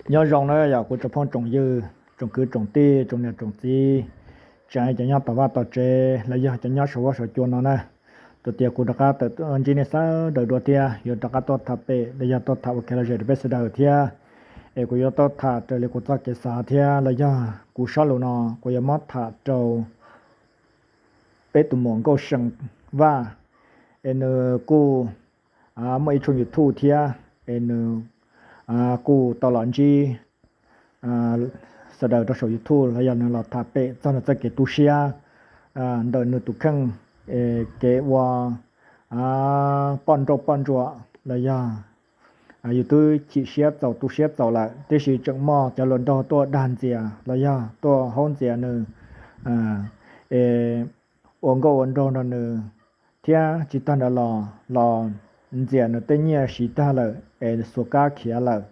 Nyob zoo na yog kuv tsoom phooj tsoom ywg, tsoom kwv tsoom tij, tsoom niam tsoom txiv, tseem cov nyob tom vaj tom tsev los yog cov nyob saum huab saum cua no na. Tau tias kuv rov qab tawm ntsib nej sawv daws dua thiab yuav rov qab tuaj tham pem los yog tuaj tham ua kev lom zem rau peb sawv daws thiab. Es kuv yuav tuaj tham raws li kuv txoj kev xav thiab los yog kuv sab lus no kuv yuav muab tham rau peb tus muam Nkauj See Vaj, es nws kuj muaj ib tshooj YouTube thiab, es nws kuj tau los ntsib sawv daws rau saum YouTube los yog nws los tham pem txog nws txoj kev tu siab ntawm nws tus kheej, kev ua poj nrauj poj ntsuam los yog yus twb chim siab txaus tu siab txaus lawm tiam sis tseem muaj cov hluas nraug tuaj dag ntxias los yog tuaj haub ntxias nws, es ua nkauj ua nraug nrog nws, thiab tsis tag ntawd los los ntxias nws tej nyiaj siv tag lawm es xuas kab khiav lawm,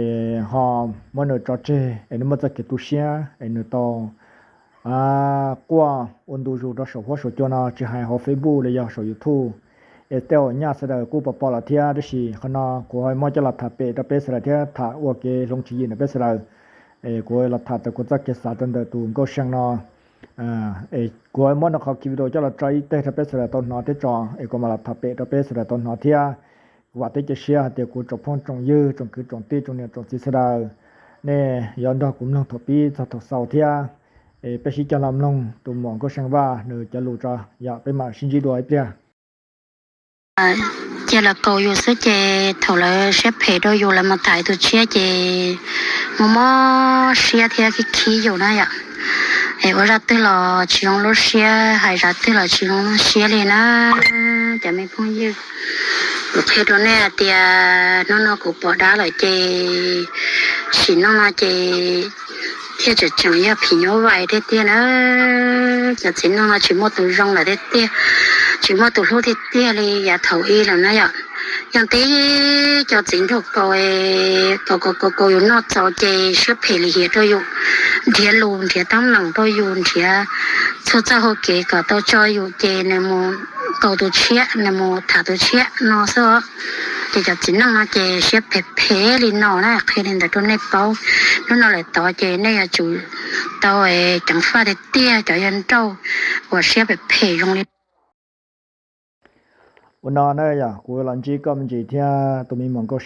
es ho muab nws tso tseg es nws muaj txoj kev tu siab es nws tau quaj ua ntu zus rau saum huab saum cua no tsis hais hauv Facebook los yog saum YouTube. Es tej uas nyaj sawv daws kuj pom pom lawm thiab, tab sis qhov no kuv ho muab coj los tham pem rau peb sawv daws thiab tham ua kev hloov tswv yim ntawm peb sawv daws. Es kuv los tham tau kuv txoj kev xav rau ntawm tus Nkauj See no. Es kuv ho muab nws qhov ki video coj los tso ib teg rau peb sawv daws tau hnov thiab tso, es kuv mam los tham pem rau peb sawv daws tau hnov thiab. Kuv vam thiab cia siab hais tias kuv tsoom phooj tsoom ywg, tsoom kwv tsoom tij, tsoom niam tsoom txiv sawv daws, nej yuav nrog kuv mloog thaum pib txog thaum xaus thiab. Es peb sib cog los mloog tus muam Nkauj See Vaj nws cov lus tso, yog peb mam sib ntsib dua ib pliag. Cia lawv kaus yus xwb ces thaum lawv siab phem rau yus lawv mus tham tus tshiab ces mob mob siab thiab khib khib yus na yom. Es ua zaj twg los tsis zoo lub siab, hais zaj twg los tsis zoo lub siab li na. Cov me phooj ywg, kuv qhia rau nej hais tias hnub no kuv pom dab lawm ces sim neej no ces thiaj tseem tseem yog phim nyuj vais tiag tiag na. Cov txiv neej no tsis muaj tus zoo lawm tiag tiag, tsis muaj tus hlub tiag tiag li yav thaum ub lawm na yom. Yog tib cov txiv nraug kaus, kaus kaus kaus kaus yus noj txaus ces siab phem lim hiam rau yus, nrhiav lus nrhiav teeb meem rau yus, nrhiav txhua txoj hau kev kom tau tso yus ces nws mus kaus tus tshiab, nws mus tham tus tshiab no xwb. Ces cov txiv neej no ces siab phem phem li no na, qhia li ntawd rau nej paub. Hnub no lawm tod ces nej yuav tsum tau ceev faj tiag tiag cov yawg nrauj uas siab phem phem zoo li ua no na. Yog kuv los ntsib koj me ntsis thiab tus me muam Nkauj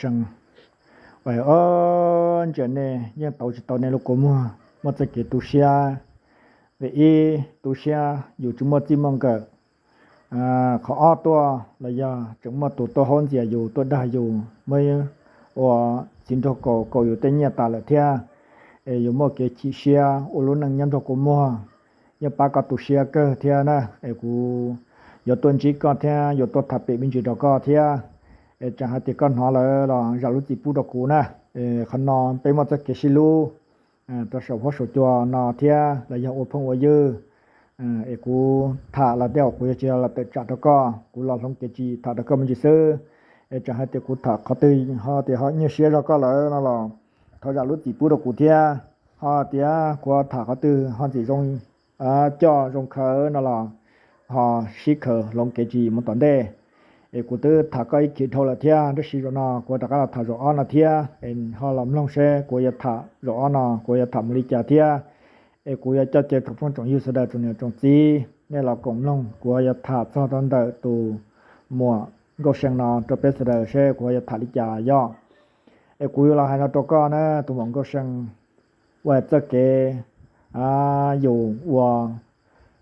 See, os, ntsia nej yeej tau tsis tau nej lub kua muag muaj txoj kev tu siab. Vim ib, tu siab yus tsis muaj txij muaj nkawm. Qhov ob tuaj los yog tseem muaj tus tuaj haub ntxias yus, tuaj dag yus, muab ua txiv nraug kaus kaus yus tej nyiaj tas lawm thiab. Es yus muaj kev chim siab ua lub neej nyob nrog kua muag, yeej pab koj tu siab kawg thiab na. Es kuv yuav tuaj ntsib koj thiab yuav tuaj tham pem me ntsis rau koj thiab. Es tseem hais tias koj hnov lawm los zam lub txim pub rau kuv na. Qhov no peb muaj txoj kev sib hlub rau saum huab saum cua no thiab los yog ua phooj ua ywg. Es kuv tham los tej zaum kuv yuav tsis los tawm tsam rau koj, kuv los hloov kev tsis tham rau koj me ntsis xwb. Es tseem hais tias kuv tham qhov twg ho tias ho nyuaj siab zog koj lawm no los thov zam lub txim pub rau kuv thiab. Ho tias kuv tham qhov twg ho txim zoo coj zoo khaws no los ho sib khaws hloov kev tsis mus tom ntej. Es kuv twb tham koj ib chim dhau lawm thiab, tab sis zaum no kuv rov qab los tham zaum ob no thiab. Es ho los mloog seb kuv yuav tham zaum ob no kuv yuav tham mus li cas thiab. Es kuv yuav coj caw tsoom phooj tsoom ywg sawv daws, tsoom niam tsoom txiv, nej los koom mloog, kuv yuav tham txog rau ntawm tus muam Nkauj See no rau peb sawv daws seb kuv yuav tham li cas yog. Es kuv yuav los hais no rau koj na tus muam Nkauj See, ua txoj kev yus ua,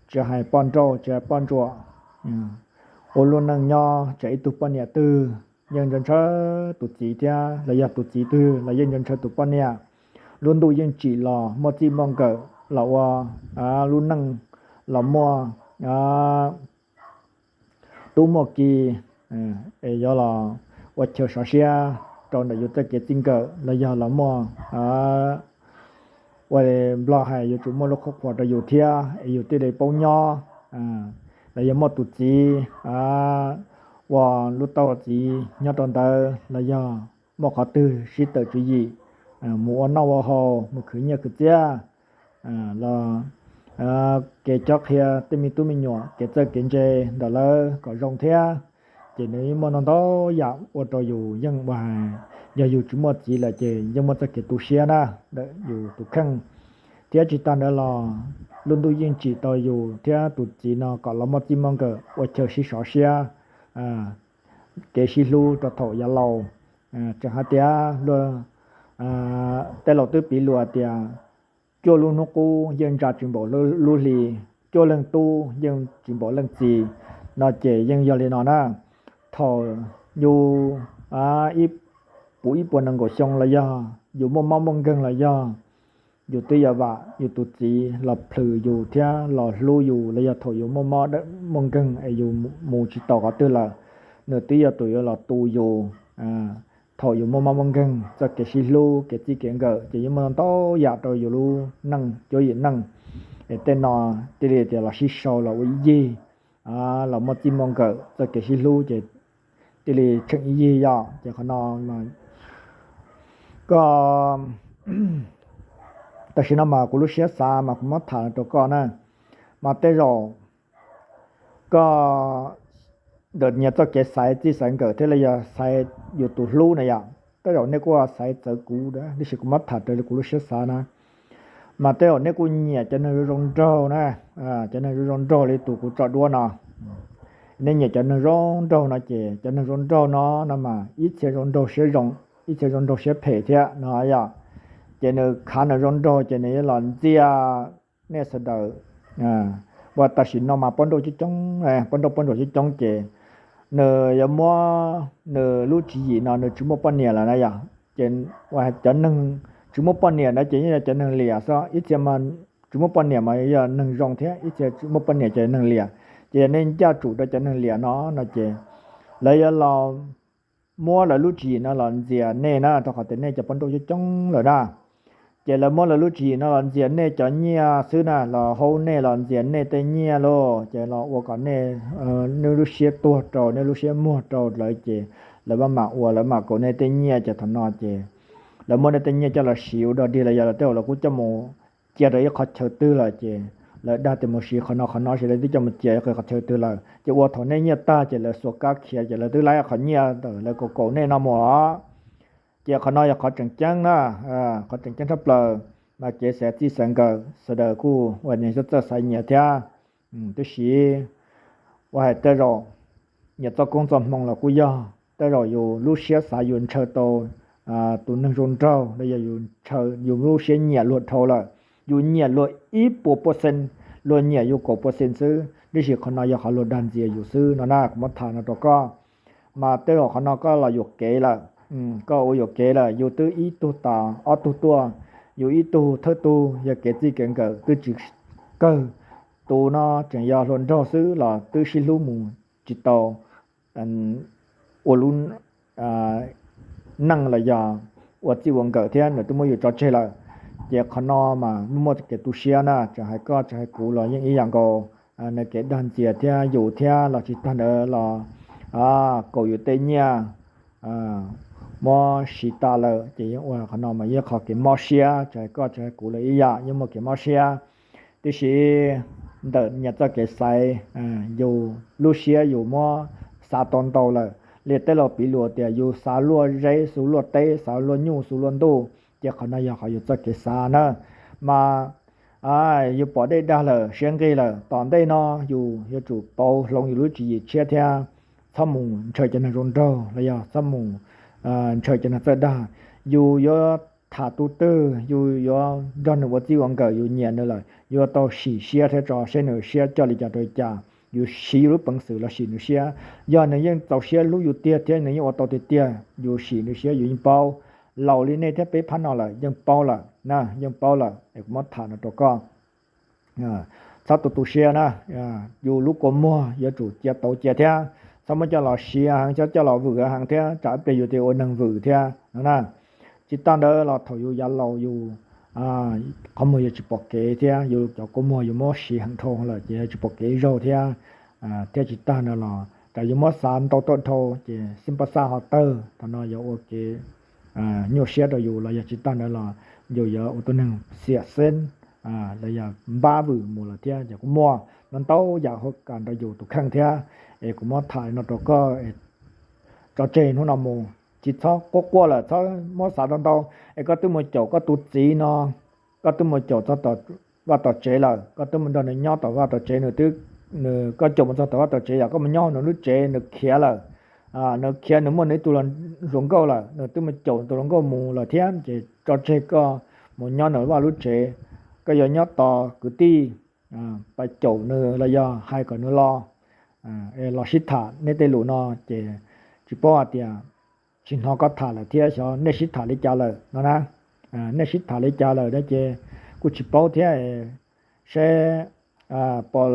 tsis hais poj nrauj tsis hais poj ntsuam, ua lub neej nyob tseem ib tug poj niam twg yeej ntshaw ntshaw tus txiv thiab, los yog tus txiv twg los yeej ntshaw ntshaw tus poj niam. Lub ntuj yeej tsim los muaj txij muaj nkawm los ua lub neej, los muaj tub muaj ki, es yuav los ua chaw sov siab rau ntawm yus txoj kev txij nkawm los yog los muaj, ua Nplog hais yuav tsum muaj lub qhuab qhuas rau yus thiab es yus thiaj li paub nyob. Los yog muaj tus txiv ua lub tau txiv nyob rau ntawd los yog muaj qhov twg sib tawm tswv yim mus ua noj ua haus mus khwv nyiaj khwv txiaj los kev cob qhia tej me tub me nyuam kev txawj kev ntse ntawm lawv kom zoo thiab. Ces nws yeej muaj ntau ntau yam ua rau yus yeej ua hais, yog yus tsis muaj txiv lawm ces yeej muaj txoj kev tu siab na, ntawm yus tus kheej. Thiab tsis tas ntawd los lub ntuj yeej tsim tau yus thiab tus txiv no kom los muaj txij muaj nkawm ua chaw sib sov siab, kev sib hlub rau thaum yav laus. Tseem hais tias luag, tej laus twb piv lus tias cuaj lub hnub qub yeej ntsa tsis npaum lub hli, cuaj leej tub yeej tsis npaum leej txiv, no ces yeej yog li no na. Thaum yus puv ib puas nees nkaum xyoo los yog yus muaj mob muaj nkeeg los yog yus twb yuav vam yus tus txiv los plhws yus thiab los hlub yus los yog thaum yus muaj mob muaj nkeeg es yus mus tsis tau qhov twg lawm, nws twb yog tus yuav los tu yus. Thaum yus muaj mob muaj nkeeg, txoj kev sib hlub kev txij kev nkawm ces yeej muaj ntau yam rau yus lub neej cuab yim neej. Es tej no thiaj li tias los sib sau los ua ib yig, los muaj txij muaj nkawm, txoj kev sib hlub ces thiaj li tsheej ib yig yom. Ces qhov no koj, tam sim no mas kuv lub siab xav mas kuv muab tham rau koj na, mas tej zaum koj ntawm nyias txoj kev xaiv txij xaiv nkawm thiab los yog xaiv yus tus hlub na yom, tej zaum nej kuj xaiv txawv kuv, tiam sis kuv muab tham raws li kuv lub siab xav na. Mas tej zaum nej kuj nyiam cov neeg zoo zoo nraug na, cov neeg zoo zoo nraug li tus kuv tso duab no. Nej nyiam cov neeg zoo nraug no ces cov neeg zoo nraug no no mas ib txhia zoo nraug siab zoo, ib txhia zoo nraug siab phem thiab no yom. Ces nws khav nws zoo nraug ces nws yuav los ntxias nej sawv daws. Ua tam sim no mas poj nrauj coob coob, poj nrauj poj nrauj coob coob ces nws yuav muab nws lub tswv yim no nws tsis muaj poj niam lawm na yom. Ces cov neeg tsis muaj poj niam na ces yeej yog cov neeg liam xwb, ib txhia tsis muaj poj niam mas yog neeg zoo thiab, ib txhia tsis muaj poj niam ces neeg liam. Ces yog nej ncaj tsum rau cov neeg liam no no ces lawv yuav los muab lawv lub tswv yim no los ntxias nej na, rau qhov tias nej cov poj nrauj coob coob lawm na. Ces lawv muab lawv lub tswv yim no los ntxias nej cov nyiaj xwb na, los haub nej los ntxias nej tej nyiaj lauj, ces los ua kom nej, nej lub siab tuag rau, nej lub siab muag rau lawv ces lawv maj mam ua, lawv mam kaum nej tej nyiaj ces thaum no ces lawv muab nej tej nyiaj coj los siv ua dog dig los yog lawv tej zaum lawv kuj coj mus cia rau ib qhov chaw twg lawm ces lawv dag tias mus siv qhov no qhov no ces lawv twb coj mus cia ib qhov chaw twg lawm ces ua thaum nej nyiaj tag ces lawv xuas kab khiav ces lawv twb laib qhov nyiaj ntawm lawv kaum kaum nej no mus os. Ces qhov no yog qhov tseem ceeb na, qhov tseem ceeb tshaj plaws. Mas kev xaiv txij xaiv nkawm sawv daws kuj ua txawj xaiv nyias thiab. Tiam sis ua hais tej zaum nyias txoj koob txoj hmoo los kuj yog, tej zaum yus lub siab xav yus ntshaw tau tus neeg zoo nraug los yog yus lub siab nyiam luag dhau lawm, yus nyiam luag ib puas percent, luag nyiam yus kaum percent xwb, tiam sis qhov no yog qhov luag dag ntxias yus xwb no na, kuv muab tham no rau koj. Mas tej zaum qhov no koj los yuam kev lawm, koj ua yuam kev lawm, yus twb ib tug tas ob tug tuaj, yus ib tug thawj tug yog kev txij kev nkawm twb tsis kawg, tus no tseem yog hluas nraug xwb los twb sib hlub mus tsis tau ua lub neej los yog ua txij ua nkawm thiab nws twb muab yus tso tseg lawm. Ces qhov no mas muaj muaj kev tu siab na, tseem hais koj tseem hais kuv los yeej ib yam nkaus, nws kev dag ntxias thiab yus thiab los tsis tag ntawd los kaum yus tej nyiaj muab siv tas lawm ces yeej ua qhov no mas yeej qhov kev mob siab, tseem hais koj tseem hais kuv los ib yam yeej muaj kev mob siab. Tiam sis ntawm nyias txoj kev xaiv, yus lub siab yus muab xav tau ntau lawm, li tej laus piv lus tias yus xav luaj zeb xus luaj teb, xav luaj nyuj xus luaj ntuj, ces qhov no yog qhov yus txoj kev xav na. Mas yus pom dej dag lawm siab nqig lawm, tom ntej no yus yuav tsum pauv hloov yus lub tswv yim tshiab thiab txhob mus ntshaw cov neeg zoo nraug los yog txhob mus ntshaw cov neeg txawj dag. Yus yuav tham tus twg, yus yuav nrog nws ua txij ua nkawm, yus nyiam nws lawm, yuav tau sim siab thiab tso seb nws siab coj li cas rau li cas. Yus siv yus lub peev xwm los sim nws siab. Yog nws yeej txaus siab hlub yus tiag thiab nws yeej ua tau tiag tiag, yus sim nws siab yus yeej paub. Laus li nej thiab peb phab no lawm yeej paub lawm na, yeej paub lawm es kuv muab tham no rau koj. Txhob tu tu siab na, yus lub kua muag yuav tsum cia tau cia thiab, txhob muab coj los siv heev, txhob coj los vwm heev thiab tsam ib pliag yus tias ua neeg vwm thiab no na. Tsis tas ntawd los thaum yus yav laus yus qhov muag yuav tsis pom kev thiab yus cov kua muag yus muab siv heev dhau lawm ces yuav tsis pom kev ib zaug thiab. Thiab tsis tas ntawd los tsam yus muab xav ntau tuaj dhau ces xib pab xaj ho tawg, thaum no yuav ua kev nyuaj siab rau yus los yog tsis tas ntawd los yus yuav ua tus neeg xiam xeeb los yog npab vwm mus lawm thiab. Ces kuj muaj no ntau yam hauv kam nrog yus tus kheej thiab. Es kuv muab tham no rau koj es tso tseg hnub no mus, tsis txhob quaj quaj lawm, txhob muab xav ntau ntau. Es koj twb mus caum koj tus txiv no, koj twb mus caum txog tom vaj tom tsev lawm, koj twb mus nrog nws nyob tom vaj tom tsev, nws twb, nws, koj caum mus txog tom vaj tom tsev, yog koj mus nyob nws lub tsev, nws khiav lawm, nws khiav, nws muaj nws ib tug hluas nkauj lawm, nws twb mus caum tus hluas nkauj mus lawm thiab, ces tso tseg koj mus nyob nws vaj lub tsev. Koj yuav nyob tos kwv tij pab caum nws los yog hais kom nws los, los sib tham nej tej lus no, ces tsis paub hais tias tsis hnov koj tham lawm thiab, xyov nej sib tham li cas lawm no na. Nej sib tham li cas lawm no ces kuj tsis paub thiab, seb puas,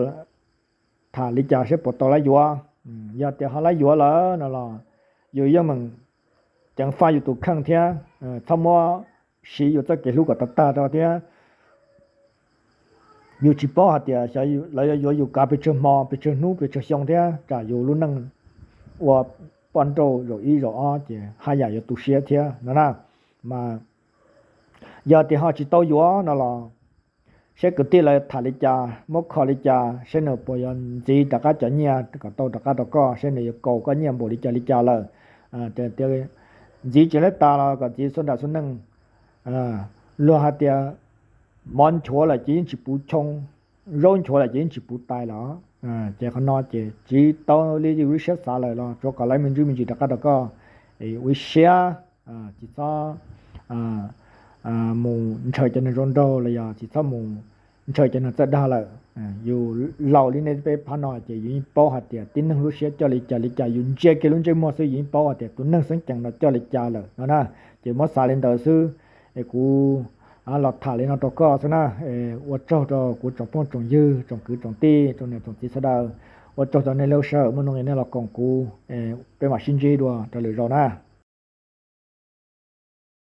tham li cas seb puas tau lawv yuav. Yog tias ho lawv yuav lawm no los yus yeej meem ceev faj yus tus kheej thiab, txhob muab siv yus txoj kev hlub kom tag tag rau thiab. Yus tsis paub hais tias lawv yuav yuav yus kav pes tsawg hmo, pes tsawg hnub, pes tsawg xyoo thiab, tsam yus lub neej ua poj nrauj zaum ib zaum ob ces haj yam yuav tu siab thiab no na. Mas yog tias ho tsis tau yuav no los seb kwv tij lawv tham li cas, muab kho li cas, seb nws puas yuav ntxiv rov qab cov nyiaj kom tau rov qab rau koj, seb nws yuav kaus koj nyiaj npaum li cas li cas lawm. Ntxiv tsis laib tas los kom ntxiv xuab nram xuab neej. Luag hais tias mov nchuav lawm ces yeej tsis puv choo, zaub nchuav lawm ces yeej tsis puv tais los. Ces qhov no ces tsis tau li yus lub siab xav lawm los tsuav kom lawv me ntsis me ntsis rov qab rau koj, ua ib siab, tsis txhob mus ntshaw cov neeg zoo nraug los yog tsis txhob mus ntshaw cov neeg txawj dag lawm. Yus laus li nej peb phab no ces yus yeej paub hais tias tib neeg lub siab coj li cas li cas, yus ntsia kiag lub ntsej muag xwb yus yeej paub hais tias tus neeg xeeb ceem no coj li cas lawm no na. Ces muab xav li ntawd xwb. Es kuv los tham li no rau koj xwb na. Ua tsaug rau kuv tsoom phooj tsoom ywg, tsoom kwv tsoom tij, tsoom niam tsoom txiv sawv daws. Ua tsaug rau nej lub sij hawm muaj nuj nqis nej los koom kuv. Peb mam sib ntsib dua rau lwm zaus na.